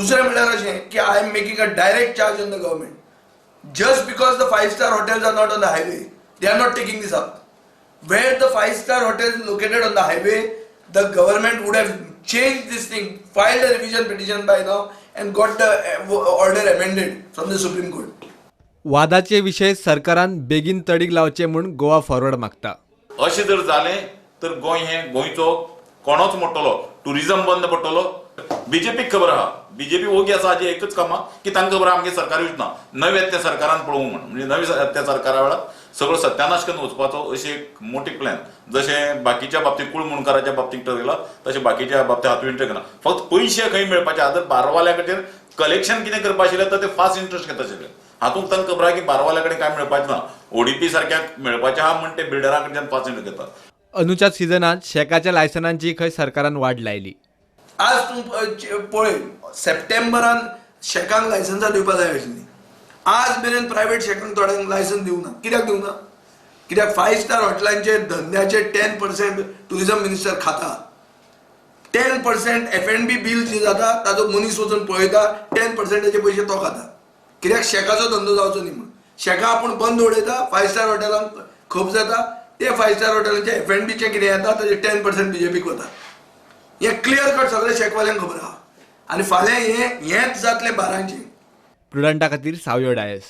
दुसरें म्हणल्यार अशें की I am making a direct charge on the government. Just because the five star hotels are not on the highway, they are not taking this up. Where the five star hotels located on the highway, the government would have changed this thing, filed a revision petition by now and got the order amended from the Supreme Court. वादाचे विशय सरकारान बेगीन तडीक लावचे म्हूण Goa forward मागता. अशें जर जालें तर गोंय हें गोंयचो कोणोच मोडटलो, टुरिजम बंद पडटलो. बीजेपीक खबर आहा, बीजेपी ओगी आसा. हाजें एकच काम आहा की तांकां खबर आहा आमगे सरकारूच ना, नवें त्या सरकारान पळोवंक म्हण, म्हणजे नव्या त्या सरकारा वेळार सगळो सत्यानाश करून वचपाचो अशी एक मोठी प्लॅन. जशें बाकीच्या बाबतींत कुळमुणकाराच्या बाबतींत ठरयला, तशें बाकीच्या बाबतींत हातूंत इंटरेस्ट घेना. फक्त पयशे खंय मेळपाचे आहा, जर बारवाल्या कडच्यान कलेक्शन कितें करपा आशिल्लें तर ते फास्ट इंट्रस्ट घेता आशिल्ले. हातूंत तांकां खबर आहा की बारवाल्या कडेन कांय मेळपाचें ना, ओडीपी सारक्याक मेळपाचें आहा म्हण ते बिल्डरा कडच्यान फास्ट इंट्रस्ट घेतात. अंदूच्या सिजनात शॅकाच्या लायसनांची खंय सरकारान वाड लायली. आज तूं पळय, सप्टेंबरान शॅकांक लायसन्सां दिवपा जाय आशिल्लीं. आज मेरेन प्रायवेट शॅकांक थोड्यांक लायसन्स दिवंक ना. कित्याक दिवंक ना? कित्याक फायव स्टार हॉटेलांचे धंद्याचे 10% टुरिजम मिनिस्टर खाता. 10% F&B bill जे जाता ताजो मनीस वचून पळयता, 10%चे पयशे तो खाता. कित्याक शॅकाचो धंदो जावचो न्ही म्हूण शॅकां आपूण बंद उडयता. फायव स्टार हॉटेलांक खप जाता, ते फायव स्टार हॉटेलांचे एफ एन बीचें कितें येता ताजे 10% बीजेपीक वता. हें क्लियर कट सगळे शॅकवाल्यांक खबर आहा आनी फाल्यां हें हेंच जातलें बारांचें. प्रुडंटा खातीर सावयो डायस.